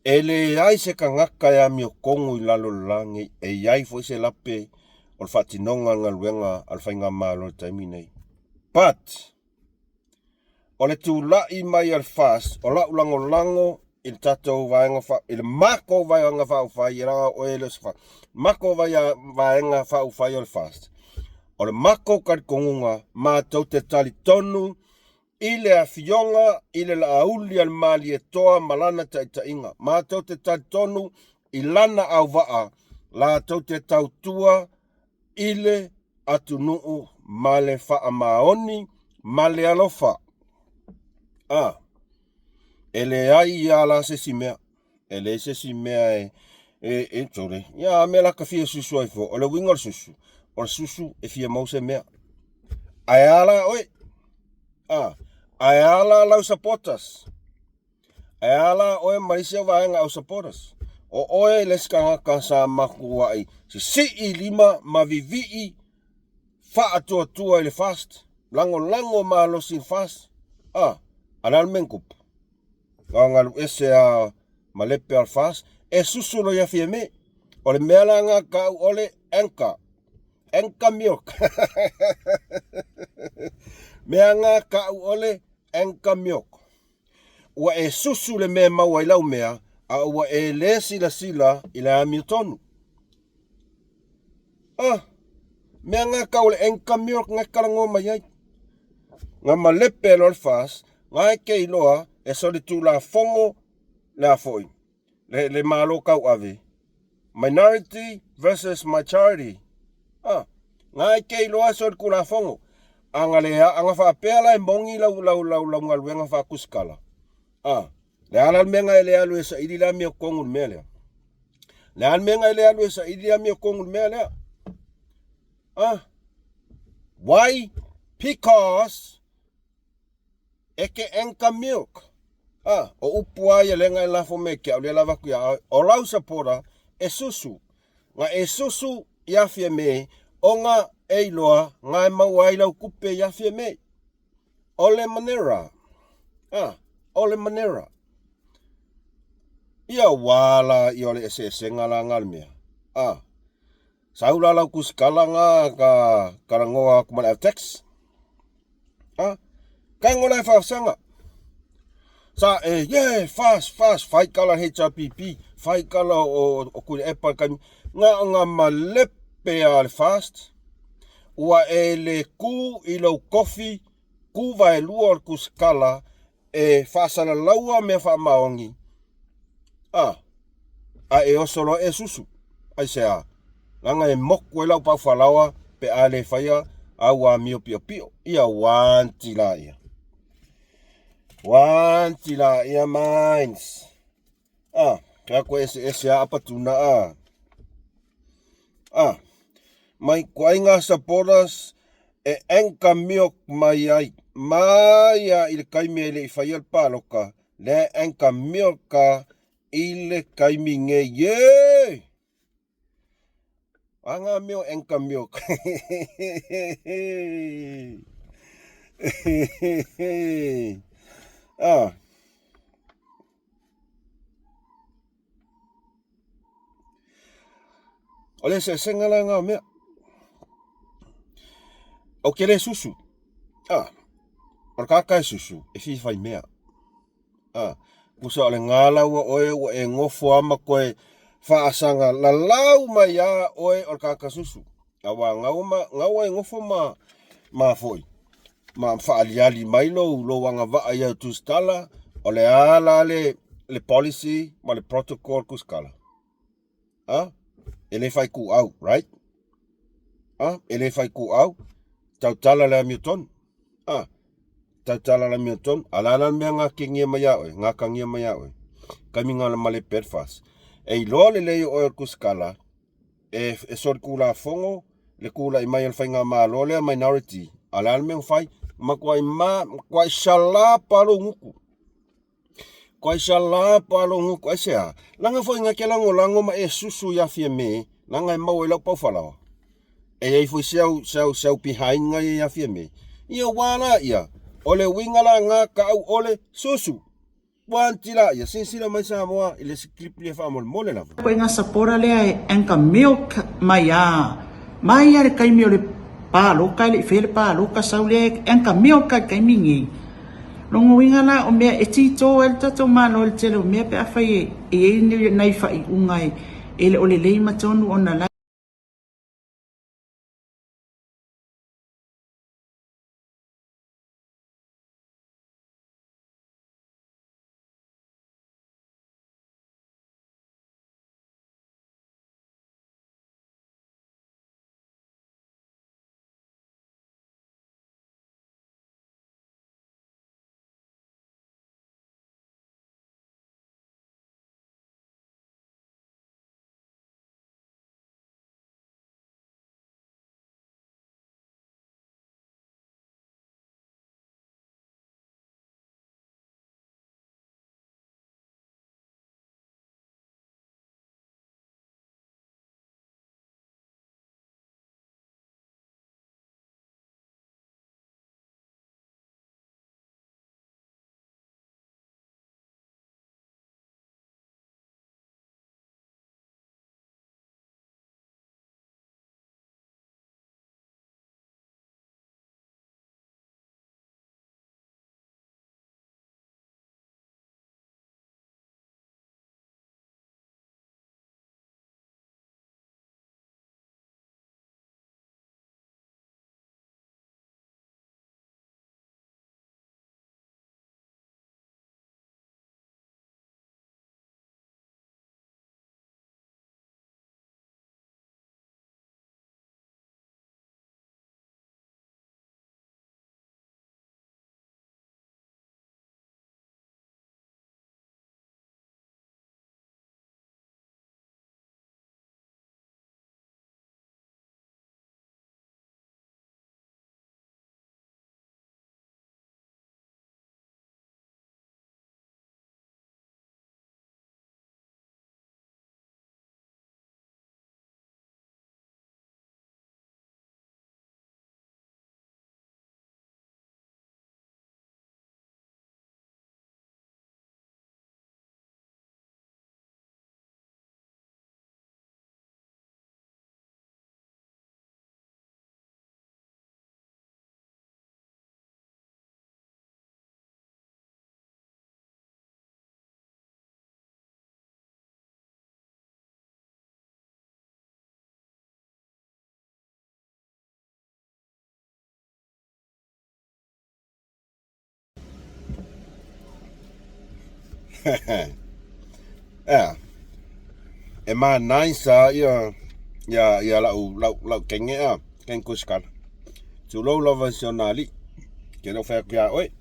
E leai se tagata e amiotonu i lalo o le la nei, e i ai foi se lape o le faatinoga o le galuega a le Faigamalo i le taimi nei. But, o le tulai mai a le FAST, o la'u lagolago i le tatou vaega fa, i le matou vaega faaupufai, e leaga o oe e le o se FAST, matou vaega faaupufai o le FAST, o le matou talitonuga, matou te talitonu i le Afioga i le Laauli a le Malietoa ma lana taitaiga. Matou te talitonu i lana auvaa latou te tautua i le atunuu ma le faamaoni ma le alofa. A, e leai ia la se isi mea. E leai se isi mea e, e, e tole. Ia, a mea la ka fia susu ai fua. O le uiga o le susu, o le susu e fia maua se mea. Ae a la oe? A, ae a la lau supporters? Ae a la oe ma isi au vaega au supporters? O oe le isi tagata sa matuai sisii lima ma vivii faatuatua i le FAST, lagolago malosi i le FAST. A, a le a le mea na tupu? Na galu ese a ma lepe a le FAST, e susu loa ia Fiame. O le mea la na tau o le anchor. Anchor milk. Mea na tau o le anchor milk. Ua e susu le mea e maua ai lau mea, a ua e le silasila i le amiotonu. Ah, mea na tau o le anchor milk na e talanoa mai ai. Na malepe loa le FAST, na e te iloa e solitulafono le a foi, le, le Malo tauave, minority versus majority. Ah, na e te iloa e solitulafono. A na le, a na faapea la e moni lau, lau, lau, lau galuega faakusikala. Ah, le a la le mea na e le alu e saili le amiotonu i le mea lea? Le a le mea na e le alu e saili le amiotonu i le mea lea? Ah, why? Because e ke anchor milk. Ah, o upu a ia lea na e lafo mai ke au lea lava atu ia oe. O lau supporter e susu. Na e susu ia Fiame ona e iloa na e maua ai lau tupe ia Fiame. O le manera. Ah, o le manera. Ia ua la ia o le eseesega la nga le mea. Ah, sau la lau kusikala nga ka talanoa atu ma le Avtex. Ah, tago la e faasaga. Sa e, yeah, FAST, FAST, fai kala le HRPP, fai kala o, o Tuilaepa i le taimi, na ona malepe lava o le FAST, ua e le tu i lou tofi tu vaelua o le tusitala e faasalalaua mea faamaoni, a, a e oso loa e susu. Aisea? Leaga e motu ai lau paufalaoa pe a le faia au amio piopio. Ia uanti laia. Uanti laia mines. A, ka koe eseese a apatuna a. A, mai kuaiga supporters e anchor milk mai ai, mai a i le taimi e le i faia le palota, lea e anchor milk a i le taimi nei. Ye! A ngā mea o anchor milk. Ah. O le eseesega la ngā mea. Ou te le susu. Ah. O le kākā e susu, e fia whai mea. Ah. Pusa o le ngā ua oe ua e ngofo ama koe whaasaga lalau mai a oe o le kākā susu. Aua gaua ma gaua e gofo ma ma foi ma faaliali mai lou lou agavaa i au tusitala, o le a la le le policy ma le protocol tusitala? A? E le fai kuau, right? A? E le fai kuau, tautala le amiotonu. A? Tautala le amiotonu. A la la le mea gakegia mai ia oe, gakagia mai ia oe. Taimi na ma le Belfast. E iloa lelei o oe o le tusitala, e, e solitulafono le tulai mai o le faigamalo lea minority. A o le a le mea ua fai? Matuai ma, matuai salapa lou gutu. Matuai salapa lou gutu. Aisea? Leaga foi na te lagolago ma e susu ia Fiame, leaga e maua i lau paufalaoa. E i ai foi si au, si au, si au behind na ia ia Fiame. Ia ua la ia, o le uiga la na taau o le susu. Ua anti laia, silasila mai Samoa i le isi clip lea faamolemole lava. Koe nga sapora lea e anchor milk mai a mai a le taimi o le paloka e le i faia le paloka sau lea e anchor milk a le taimi nei. Lona uiga la o mea e tito ai le tatou Malo i le tele o mea pe afai e i ai ni nai faaiuga e le o lelei ma tonu ona la Ea, e manaisa ia ia ia lau lau lau kenge a kenge kusikala. Tulou lava i si ona alii, ke le o fai atu iā oe.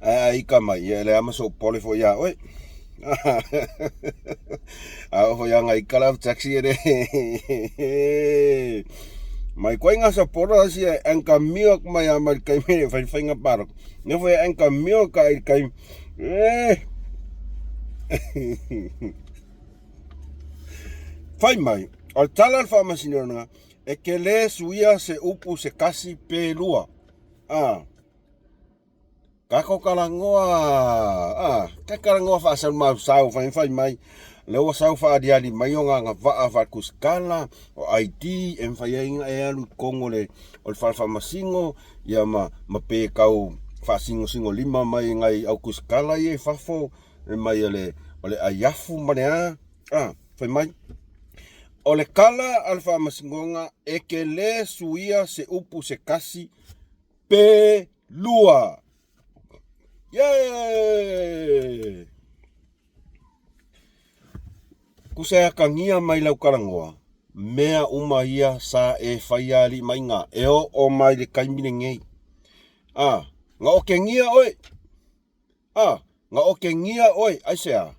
Ae a ika mai, ia e leai ma sou popole foi iā oe. A oo foi ana ika la taxi e le mai koe nga sapolo asi e ankamio aku mai a mai le taimi e fai faiga palota. Ne foi e ankamio ka i le taimi. Eh. Fai mai, o le tala o le faamasinoga, e te le suia se upu se tasi pe lua. Ah. Tatou talanoa, a, ta talanoa faasalumausau fai fai mai, lea ua sau faaaliali mai ona agavaa faaletusitala, o ID e mafai ai ona e alu i totonu o le o le fale faamasino, ia ma ma pe tau faasinosinolima mai e nai au tusitala ia i fafo, mai o le o le aiafu ma le a, a, fai mai, o le tala a le faamasinoga e te le suia se upu se tasi pe lua. Yeah! Kusa e akagia mai lau talanoa, mea uma ia sa e faia alii maiga, e oo mai le taimi lenei. A, na okegia oe. A, na okegia oe, aisea?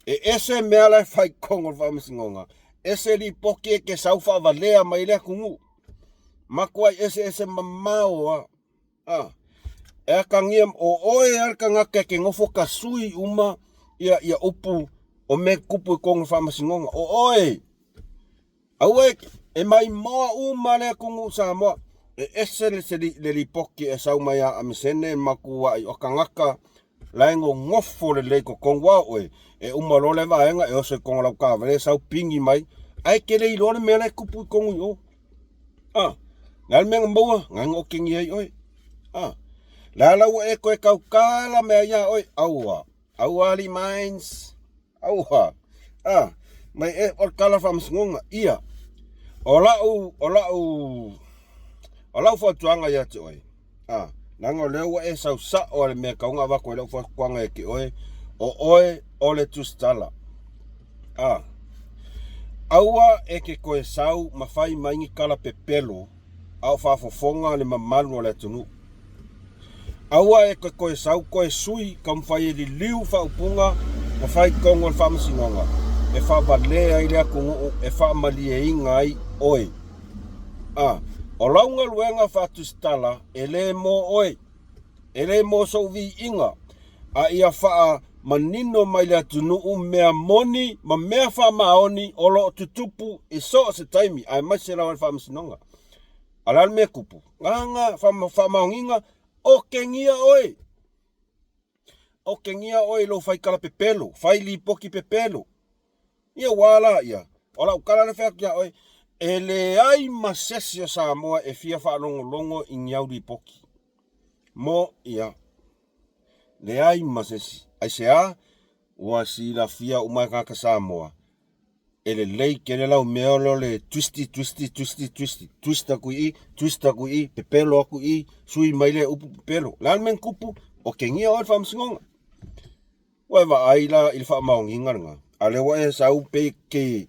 E ese mea la e fai i totonu o le faamasinoga, ese lipoti e te sau faavalea mai le atunuu. Matuai eseese mamao lava. A, e atagia, o oe lava le tagata e te nofo tasui uma ia, ia upu o mea e tutupu i totonu o le faamasinoga. O oe! Aua e, e maimoa uma le atunuu Samoa. E ese le, se, le lipoti e sau mai a Amesene matuai o tagata la e nonofo lelei i totonu a oe. E uma loa le vaega e oso i totonu o lau taavale e sau pigi mai, ae e te le iloa le mea la e tupu i totonu i o. A, le a le mea na maua? Na na okengia ai oe. A, le a la ua e toe tautala mai ai ia oe? Aua, aua alii mines. Auha, a, mai e, o le tala faamasinoga, ia, o lau, o lau, o lau fautuaga ia te oe, a, leaga o lea ua e sau sao le mea e tatau ona avatu ai lau fautuaga ia te oe, o oe o le tusitala. A, aua e te toe sau ma fai mai ni tala pepelo a o faafofoga le mamalu o le atunuu. Aua e toe sau toe sui taumafai e liliu faaupuga ma fai tonu o le faamasinoga e faavalea ai le atunuu e faamalieina ai oe. A, o lau galuega faatusitala e le mo oe, e le mo sou viiga, a ia faamanino mai le atunuu mea moni ma mea faamaoni o lo o tutupu i so o se taimi aemaise lava le faamasinoga. A o le a le mea e tupu? Gagga, faamaoniga, okegia oe. Okegia oe i lou faitala pepelo, fai lipoti pepelo. Ia ua la ia, o lau tala lea fai atu ia oe, e leai ma sesi o Samoa e fia faalogologo i ni au lipoti. Mo ia, leai ma sesi. Aisea? Ua silafia uma e tagata Samoa, e lelei tele lau mea o le twisty, twisty, twisty, twisty, twist atu i i, twist atu i i, pepelo atu i i, sui mai lea upu pepelo. Le a le mea na tupu? Okegia oe i le faamasinoga. Ua e vaai la i le faamaoniga lena, a o lea ua e sau pe ke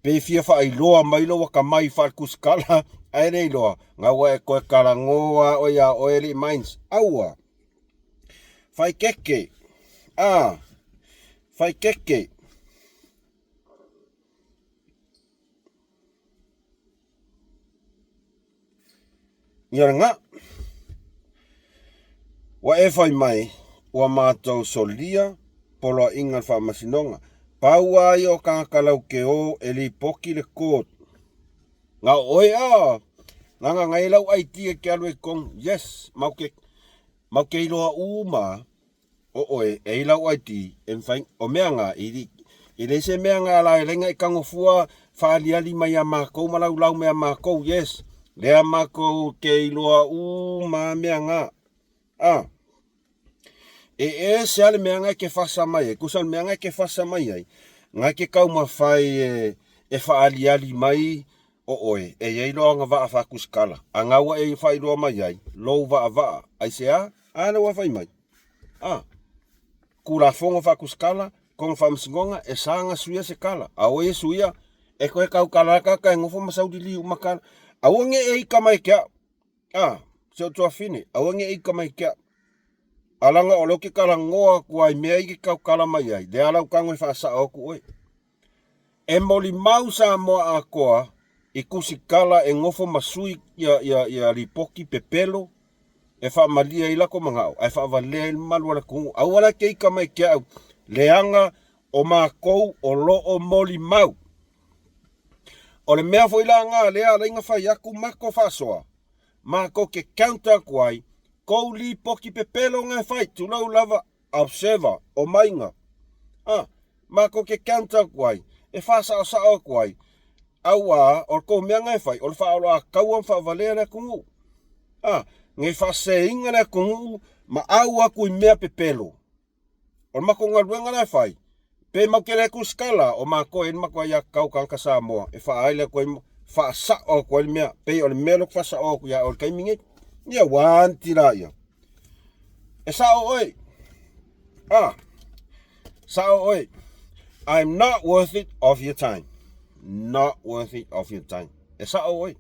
pe fia faailoa mai lou atamai faaletusitala, ae le iloa, na ua e toe talanoa oe iā oe alii mines. Aua! Fai keke! A! Fai keke! Ia lena. Ua e fai mai, ua matou solia poloaiga le faamasinoga. Pau lava ia o tagata lauteō e lipoti le court. Na o oe a, leaga na i ai lau ID e te alu ai i totonu. Yes, matou te, matou te iloa uma O oe, e i lau ID, e mafai, o mea nga, i, i leai se mea nga la e leai na e tago fua faaliali mai ia makou ma laulau mai ia makou, yes, lea makou te iloa uma mea nga. A, e ese a le mea nga e te fasa mai ai, tusa o le mea nga e te fasa mai ai, nga e te taumafai e, e faaliali mai o oe, e i ai lou agavaa faatusitala, a nga ua e faailoa mai ai, lou vaavaa, aisea? A lea ua fai mai. A. Tulafono faakusikala, kono faamasinoga, e sa na suia se kala. A o e suia, e toe tautala lava tagata e nofo ma saulili uma kala. Aua ne i e ita mai ke au. A, si ou tuafafine, aua ne i e ita mai ke au. A leaga o lea ou te talanoa atu lava i mea ia e te tautala mai ai, lea la ou tago e faasao atu oe. E molimau Samoa atoa i tusitala e nofo ma sui ia lipoti pepelo e faamalie ai latou manao ae faavalea ai le mamalu o le atunuu. Aua la e te ita mai te au leaga o matou o lo o molimau. O le mea foi la na lea alai na fai atu matou faasoa, matou te counter atu ai kou lipoti pepelo na e fai, tulou lava observer, omaiga, a, matou te counter atu ai, e faasaosao atu ai, auā o le tou mea na e fai, o le faaoloataua ma faavalea le atunuu, a, nei faaseseina le atunuu ma au atu i mea pepelo. O le matou galuega la e fai, pe matou te le tusitala, o matou e i ai le matou aiatatau tagata Samoa e faaele atu ai, faasao atu ai le mea, pei o le mea lea ou te faasao atu ia oe i le taimi nei. Ia ua anti laia. E sao oe. Ah, sao oe. I'm not worth it of your time. Not worth it of your time. E sao oe.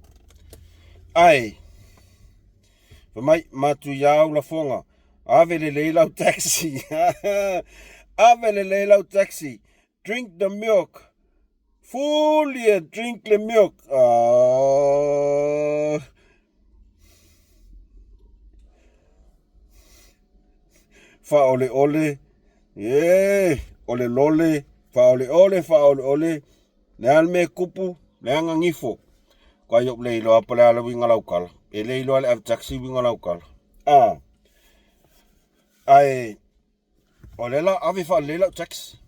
Ai, fai mai, matuiau lafoga, ave lelei lau taxi. Ave lelei lau taxi. Drink the milk. Fully e drink le milk. Ah. Faaoleole. Yeah. O le lole. Faaoleole, faaoleole. Le a le mea e tupu, leaga gifo. Kai ou le iloa po o le a le uiga o lau tala. E le iloa le ave taxi uiga o lau tala. Ah. Ae O lea la ave faalelei lau taxi.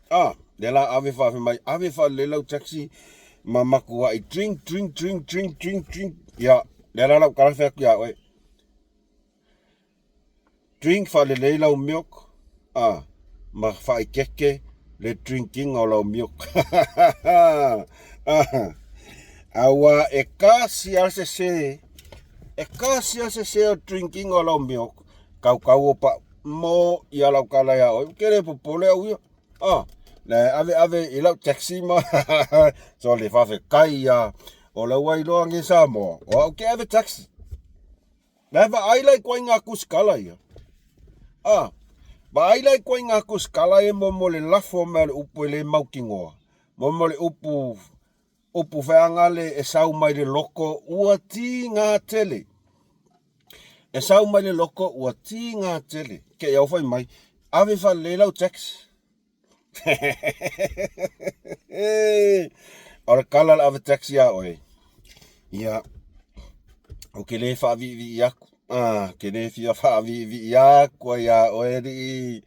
Ah, lea la ave fai mai, ave faalelei lau taxi ma matuai drink, drink, drink, drink, drink, drink. Ia, lea la lau tala fai atu ia oe. Drink faalelei lau milk, ah, ma faaikeke le drinking o lau milk. ah, aua e kasi a le sese, e kasi a le sese o drinking o lau milk, Kaukau o pa mo ia lau kala ia oi ke le popole au ia. Ah, le ave ave i lau taxi ma so le faafetai ia o lau ai loa nge Samoa o au ke ave taxi. La vaai la i koaiga kusikala ia. Ah, vaai la i koaiga kusikala ia mo mo le lafo mai o le upu e le mautinoa. Mo mo le upu Upu feagale e sau mai le loko ua tigā tele. E sau mai le loko ua tigā tele. Ke i au fai mai, ave faalelei lau tax. O le kala le ave tax ia oe. Ia, ou ke le faaviivii aku. Ah, ke le fia faaviivii aku ai ia oe alii.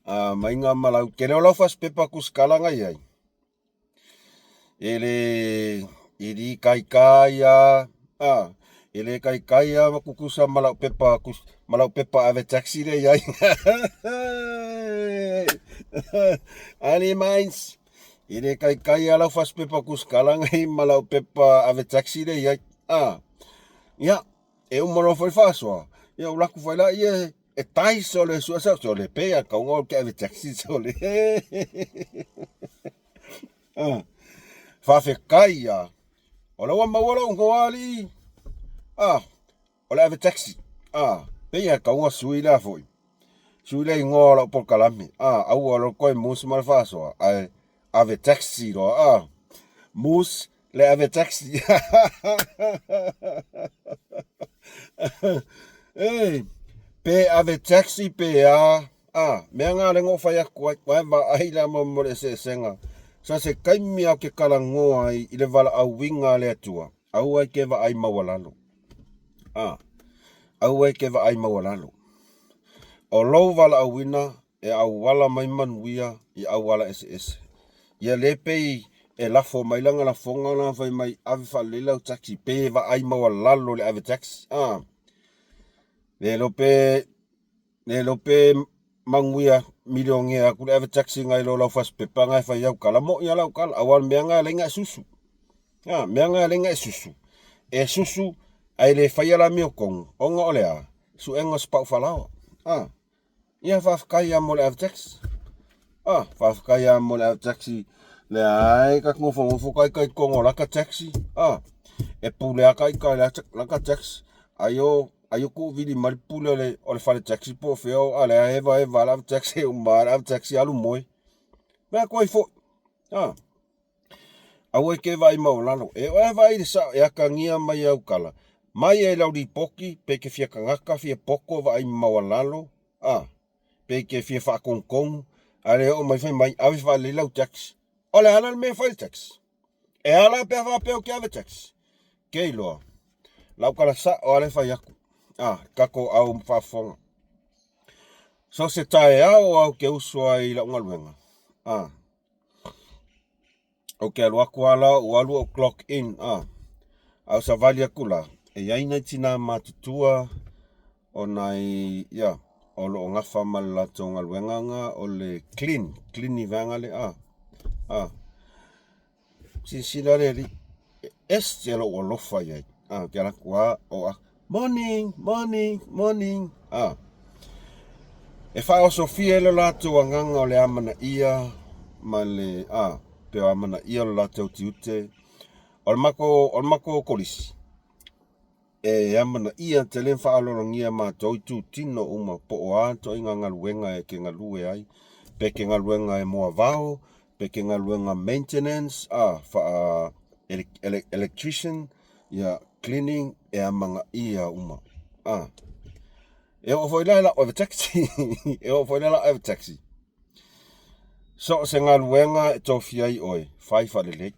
Ah, maiga ma lau, ke le o lau fasipepa kusikala na i ai. E le e li kaikai a, a e le kaikai a ma kukusa ma lau pepa ma lau pepa ave taxi lea i ai. Ali mines. E le kaikai a lau fasipepa kusikala ngai ma lau pepa ave taxi lea i ai. A ia e uma loa foi le faasoa, ia ou laku foi laia e tai sole sua sa sole pe a kaunga o ke ave taxi sole. Ah, faafetai ia. O la ua maua lou igoa alii. Ah, o le ave taxi. Ah, pei a kaunga sui lea foi. Sui le igoa o lau polokalame. Ah, aua loa toe mus ma le faasoa, ae ave taxi loa. Ah, mus le ave taxi. Ei, pe ave taxi pe a, a, mea ngā le ngō whai aku ai, wae vaai la mo mo le eseesega. Sa se taimi au ke talanoa ai i le valaauina a le Atua, aua e ke vaai maualalo. A, aua e ke vaai maualalo. O lou valaauina e auala mai manuia i auala eseese. Ia le pei e lafo mai lana lafoga la fai mai ave faalelei lau taxi pei e vaai maualalo le ave taxi. A, le iloa pe le iloa pe manuia milionea atu le ave taxi nai lo lau fasipepa na e fai au tala. Moʻi lava lau tala, aua o le mea na e alai na e susu. A, mea na e alai na e susu. E susu ae le faia le amiotonu, ona o le a? Suega o se pau falaoa. A. Ia faafetai lava mo le ave taxi. Ah, faafetai lava mo le ave taxi. Leai ka nofonofo ka ita i totonu o lata taxi. Ah, e pule lava ka ita i lata taxi. Ai o ai o tuuvili mai le pule o le, o le fale taxi po o fea o a lea eva eva le ave taxi e uma le ave taxi alu moe. Mea atu ai foi. Ah. Aua e te vaai maualalo. E oe vaai i le sao e atagia mai au tala. Mai e lau lipoti pe te fia tagata fia poto vaai maualalo. A. Pe te fia faatonutonu. A le oo mai fai mai ave faalelei lau tax. O le a la le mea e fai le tax? E a la pe a faapea ou te ave tax? Ke iloa. Lau tala sao a le fai atu. A, tatou au faafofoga. So se taeao au ke uso ai i lau galuega. A. Ou te alu atu lava la ou alu ou clock in a, a ou savali atu la, e i ai nai tinā matutua o nai, ia, o lo o gafa ma le latou galuega na o le clean, clean vaega lea a, a. Silasila le alii, e ese lou alofa i ai, a, ou te alu atu lava o a, morning, morning, morning, a. E faaosofia ai lo latou agaga o le amanaia ma le, a, pe o amanaia lo latou tiute. O le matou, o le matou kolisi, e amanaia tele ma faaaloalogia matou i tutino uma po o a ituaiga galuega e te galue ai, pe te galuega e moavao, pe te galuega maintenance, a, faa electrician, ia cleaning, e amanaia uma. A. E oo foi la i lau ave taxi. E oo foi la i lau ave taxi. So o se galuega e tofia ai oe, fai faalelei.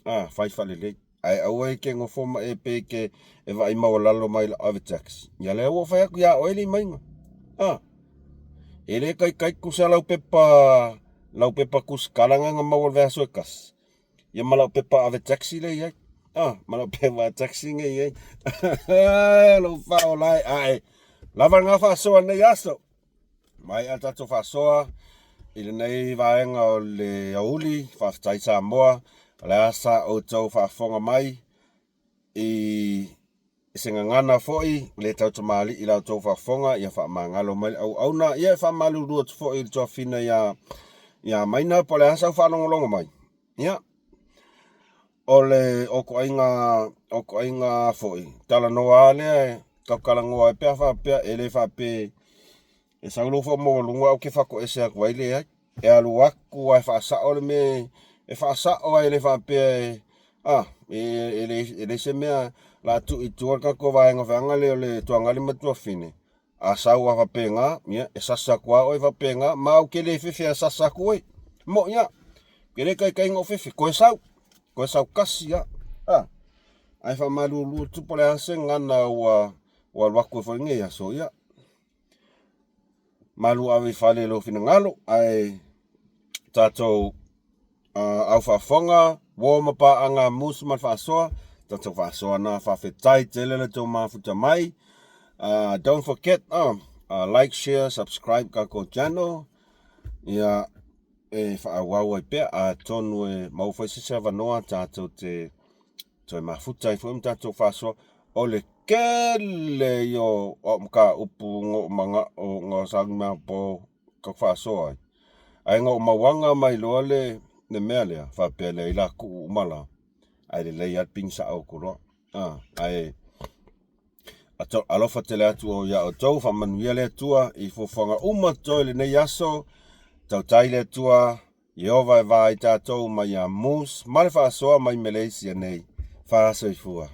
A, fai faalelei. Ae aua e te nofo ma e pe te e vaai maualalo mai lau ave taxi. Ia lea ua fai atu ia oe le maiga. A, e le taitai tusa lau pepa, lau pepa tusikala na maua i le vaiaso e tasi. Ia ma lau pepa ave taxi lea i ai. Ah, ma lau pepa taxi lea i ai. Lou faaola e ae. Lava lena faasoa i lenei aso. Maea le tatou faasoa i lenei vaega o le aoauli. Faafetai Samoa. O le a sa outou faafofoga mai i se gagana foi le tautamalii i la outou faafofoga, ia faamagalo mai le auauna. Ia e faamalulu atu foi i le tuafafine ia, ia Maina, po o le a sau faalogologo mai. Ia, o le okoaiga, okoaiga foi, talanoa lava lea, tautalanoa ai pe a faapea, e le faapea e sau lou faamaualuga ou te fatoese atu ai, leai. E alu atu ae faasao le mea e faasao ai, e le faapea e, a, e le, e le se mea la tuu i tua le tatou vaega vaega lea o le tuagali ma tuafafine. A sau a faapena, ia, e sasa atu lava oe faapena, ma ou te le fefe a sasa atu oe. Mo'i a, ke le taitai na ou fefe, toe sau, toe sau kasi a, a. Ae faamalulu atu po o le a se gagana ua, ua alu atu ai foi i lenei aso, ia. Malu ave i fale i lou finagalo, ae tatou au faafofoga, uo ma paaga musu ma le faasoa, tatou faasoa na faafetai tele le tou mafuta mai. Don't forget, like, share, subscribe tatou channel. Ia, e faaauau ai pea, atonu e maua foi se isi avanoa tatou te toe mafuta ai foi ma tatou faasoa. O le tele ia o au mataupu na ou manao na sauni mai po ka faasoa ai. Ae na ou mauaga mai loa le, le mea lea, faapea leai la tuu uma la, ae lelei lava le pigi sao atu loa. Ah, ae ato, alofa tele atu o ia outou, faamanuia le Atua i fuafuaga uma totoe i lenei aso, tautai le Atua, Ieova e va ai tatou mai ia Moose ma le faasoa mai Malaysia nei. Faasoifua.